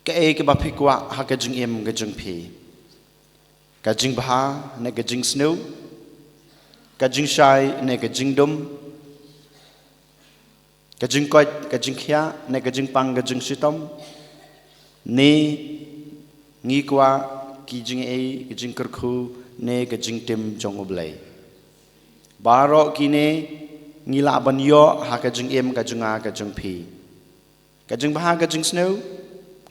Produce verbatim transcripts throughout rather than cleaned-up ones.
Kaei kaba phi kwah ha ka jingim ka jong phi? Ka jingbha ne ka jingsniew? Ka jingshai ne ka jingdum? Ka jingkoit ka jingkhiah ne ka jingpang ka jingshitom? Ne ngi kwah ki jingaiei ka jingkyrkhu ne ka jingtim jong U Blei? Baroh kine ngi lah ban ïoh ha ka jingim ka jong nga ka jong phi. Ka jingbha ka jingsniew,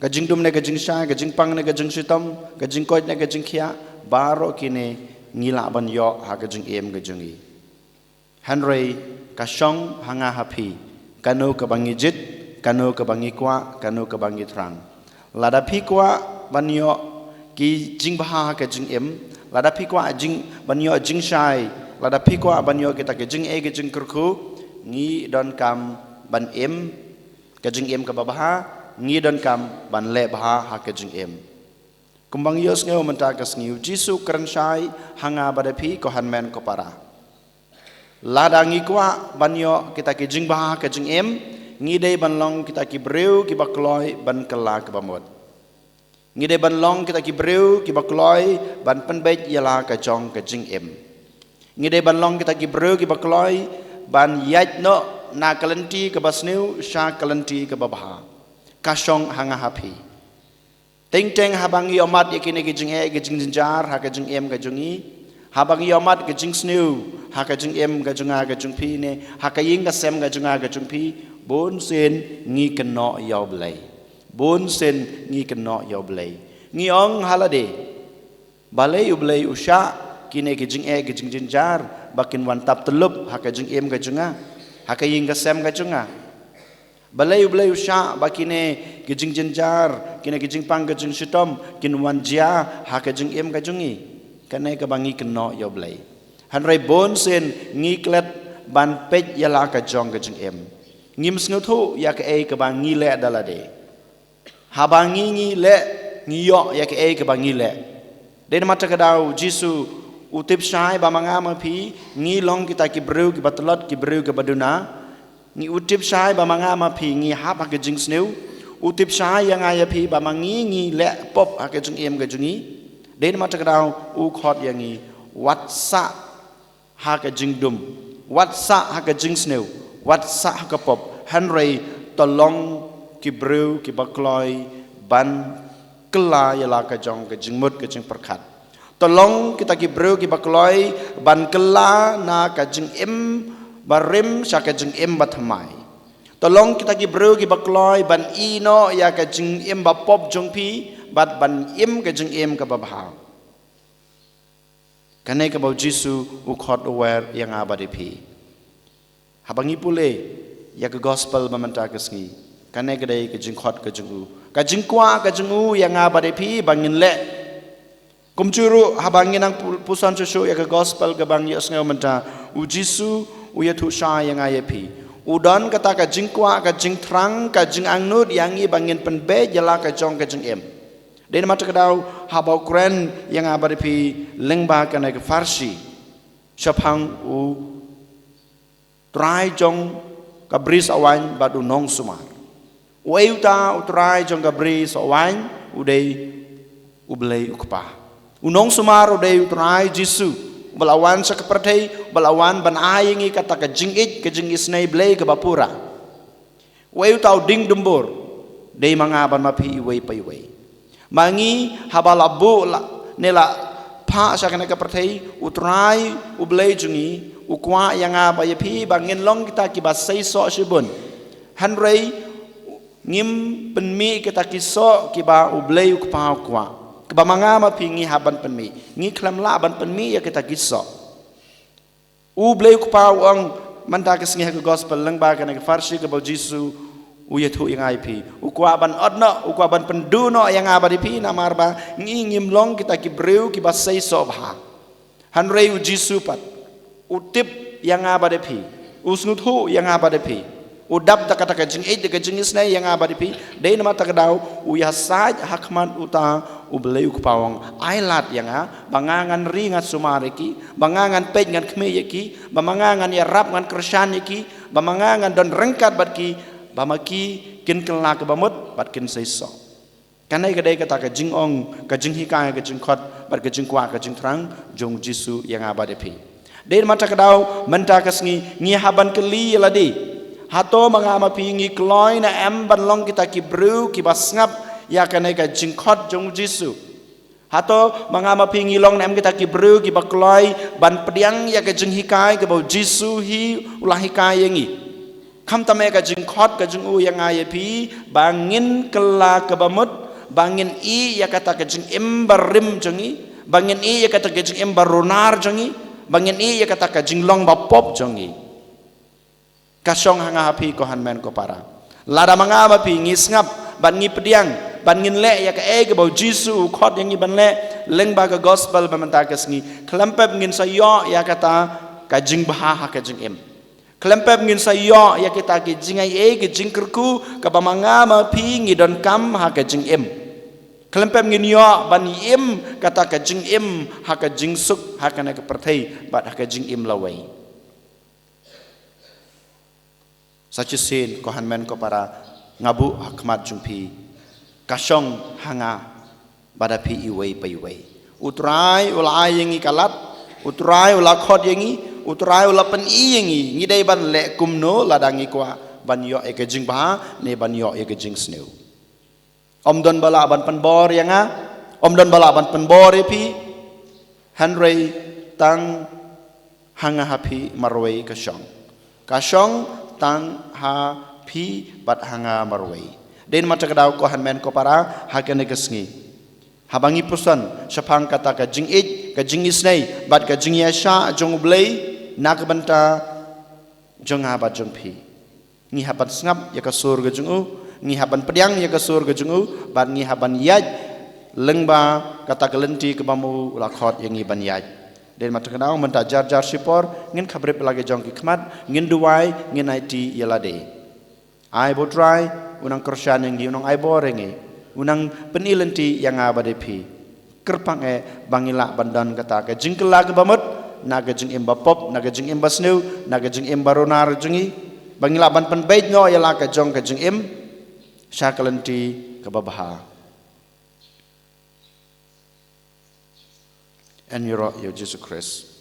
ka jingdum ne ka jingshai, ka jingpang ne ka jingshitom, ka jingkoit ne ka jingkhiah, baroh kine ngi lah ban ïoh ha ka jingim ka jong ngi. Hynrei ka shong ha nga ha phi, kano kaba ngi jied, kano kaba ngi kwah, kano kaba ngi thrang. Lada phi kwah ban ïoh ki jingbha ha ka jingim, lada phi kwah jing ban ïoh jingshai, lada phi kwah ban ïoh kita ki jingaiei ki jingkyrkhu, ngi donkam ban im ka jingim kaba bha, ngi donkam ban leh bha ha ka jingim. Kumba ngi ïohsngew mynta ka sngi, U Jisu u kren shai ha nga bad ha phi, ko hynmen ko para. Lada ngi kwah ban ïoh kita ki jingbha ha ka jingim, ngi dei ban long kita ki briew kiba kloi ban kylla kaba mut. Ngi dei ban long kita ki briew kiba kloi ban pynbeit ïa la ka jong ka jingim. Ngi dei ban long kita ki briew kiba kloi ban ïaid noh na ka lynti kaba sniew sha ka lynti kaba bha. Ka shong ha nga ha phi. Teng teng haba ngi ïohmat ïa kine ki jingaiei ki jingjynjar ha ka jingim ka jong ngi, haba ngi ïohmat ka jingsniew ha ka jingim ka jong nga ka jong phi, ne ha ka ïing ka sem ka jong nga ka jong phi, bunsien ngi kynnoh ïa U Blei. Bunsien ngi kynnoh ïa U Blei. Ngi ong ha lade, balei U Blei u shah kine ki jingaiei ki jingjynjar ba kin wan tap tyllup ha ka jingim ka jong nga, ha ka ïing ka sem ka jong nga? Balei U Blei u shah ba kine ki jingjynjar, kine ki jingpang ka jingshitom kin wan jia ha ka jingim ka jong ngi? Kane kaba ngi kynnoh ïa U Blei. Hynrei bunsien ngi klet ban peit ïa la ka jong ka jingim. Ngim sngewthuh ïa kaei kaba ngi leh da lade. Haba ngi, ngi leh, ngi ïoh ïa kaei kaba ngi leh. Dei namar kata ka daw U Jisu u tip shai ba ma nga ma phi ngi long kita ki briew kiba tlot, ki briew kiba duna. Ngi, u tip shai ba ma nga ma phi ngi hap ha ka jingsniew. U tip shai ïa nga ïa phi ba ma ngi ngi leh pop ha ka jingim ka jong ngi. Dei namar kata ka daw u khot ïa ngi, wat sah ha ka jingdum, wat sah ha ka jingsniew, wat sah ha ka pop, hynrei to long ki briew kiba kloi ban kylla ïa la ka jong ka jingmut ka jingpyrkhat. To long kita ki briew kiba kloi ban kylla na ka jingim barim sha ka jingim bathymmai. To long kita ki briew kiba kloi ban ïehnoh ïa ka jingim bapop jong phi bad ban im ka jingim kaba bha. Kane kaba U Jisu u khot u wer ïa nga bad ïa phi. Haba ngi pule ïa ka gospel ba mynta ka sngi, kane ka dei ka jingkhot ka jong u, ka jingkwah ka jong u ïa nga bad ïa phi ba ngin leh. Kumjuh ruh haba ngi nang pu-, puson shuh shuh ïa ka gospel kaba ngi ïohsngew mynta, U Jisu u ïathuh shai ïa nga ïa phi. U don kata ka jingkwah, ka jingthrang, ka jingangnud ïa ngi ba ngin pynbeit ïa la ka jong ka jingim. Dei namar kata ka daw haba u kren ïa nga bad ïa phi lyngba kane ka pharshi shaphang u trai jong ka bri sohwaiñ bad u nongsumar. Uei uta u trai jong ka bri sohwaiñ? U dei U Blei U Kpa. U nongsumar u dei U Trai Jisu, uba la wan sha ka pyrthei, uba la wan ban ai ïa ngi kata ka jingïeit, ka jingisynei Blei kaba pura. Uei uta u dieng dumbur? Dei ma nga bad ma phi iwei pa iwei. Ma ngi haba la buh la, ne la phah sha kane ka pyrthei, U Trai U Blei jong ngi u kwah ïa nga bad ïa phi ba ngin long kita kiba seisoh shibun. Hynrei ngim pynmih kita ki soh kiba U Blei U Kpa u kwah, kiba ma nga ma phi ngi hap ban pynmih. Ngi khlem lah ban pynmih ïa kita ki soh. U Blei U Kpa u ong mynta ka sngi ha ka gospel lyngba kane ka pharshi kaba U Jisu u ïathuh ïa nga ïa phi, u kwah ban ot noh, u kwah ban pynduh noh ïa nga bad ïa phi, namar ba ngi ngim long kita ki briew kiba seisoh bha. Hynrei U Jisu pat u tip ïa nga bad ïa phi, u sngewthuh ïa nga bad ïa phi. U dap da kata ka jingïeit, da ka jingisynei ïa nga bad ïa phi. Dei namar kata ka daw u ïasaid ha khmat uta U Blei U Kpa, u ong, ai lad ïa nga, ba nga ngan ri ngan sumar ïa ki, ba nga ngan peit ngan khmih ïa ki, ba ma nga ngan ïarap ngan kyrshan ïa ki, ba ma nga ngan don ryngkat bad ki, ba ma ki kin kylla kaba mut bad kin seisoh. Kane ka dei kata ka jingong, ka jinghikai, ka jingkhot, bad ka jingkwah, ka jingthrang jong Jisu ïa nga bad ïa phi. Dei mynta ka daw, mynta ka sngi, ngi hap ban kylli ïa lade, hato ma nga ma phi ngi kloi ne em ban long kita ki briew kiba sngap ïa kane ka jingkhot jong Jisu? Hato ma nga ma phi ngi long ne em kita ki briew kiba kloi ban pdiang ïa ka jinghikai kaba u Jisu hi u la hikai ïa ngi? Khamtam eh ka jingkhot ka jong u ïa nga ïa phi, ba ngin kylla kaba mut, ba ngin ïeh ïa kata ka jingim barim jong ngi, ba ngin ïeh ïa kata ka jingim barunar jong ngi, ba ngin ïeh ïa kata ka jinglong bapop jong ngi. Ka shong ha nga ha phi ko hynmen ko para. Lada ma nga ma phi ngi sngap, bad ngi pdiang, bad ngin leh ïa kaei kaba u Jisu u khot ïa ngi ban leh, lyngba ka gospel ba mynta ka sngi, khlem pep ngin sa ïoh ïa kata ka jingbha ha ka jingim. Khlem pep ngin sa ïoh ïa kita ki jingaiei, ki jingkyrkhu kaba ma nga ma phi ngi donkam ha ka jingim. Khlem pep ngin ïoh ban im kata ka jingim ha ka jingsuk ha kane ka pyrthei bad ha ka jingim lawei. Sa shisien ko hynmen ko para, nga buh ha khmat jong phi, ka shong ha nga bad ha phi iwei pa iwei. U Trai u la ai ïa ngi ka lad, u Trai u la khot ïa ngi, u Trai u la pyni ïa ngi, ngi dei ban leh kumno lada ngi kwah ban ïoh ïa ka jingbha ne ban ïoh ïa ka jingsniew. Ym don ba lah ban pynbor ïa nga, ym don ba lah ban pynbor ïa phi, hynrei tang ha nga ha phi marwei ka shong. Ka shong tang ha phi bad ha nga marwei. Dei mynta ka daw ko hynmen ko para, ha kane ka sngi, haba ngi puson shaphang kata ka jingïeit, ka jingisynei bad ka jingïaishah jong U Blei na ka bynta jong nga bad jong phi, ngi hap ban sngap ïa ka sur ka jong u, ngi hap ban pdiang ïa ka sur ka jong u, bad ngi hap ban ïaid lyngba kata ka lynti kaba ma u u la khot ïa ngi ban ïaid. Dei mynta ka daw, mynta jar jar shipor, ngin khapbrip la ki jong ki khmat, ngin duwai, ngin aiti ïa lade. Ai ba U Trai un nang kyrshan ïa ngi, un nang ai bor ïa ngi, un nang pyni lynti ïa nga bad ïa phi. Kyrpang eh ba ngi lah ban don kata ka jingkylla kaba mut na ka jingim bapop, na ka jingim basniew, na ka jingim barunar jong ngi, ba ngi lah ban pynbeit noh ïa la ka jong ka jingim sha ka lynti kaba bha. Yn ïaroh ïa U Jisu Khrist.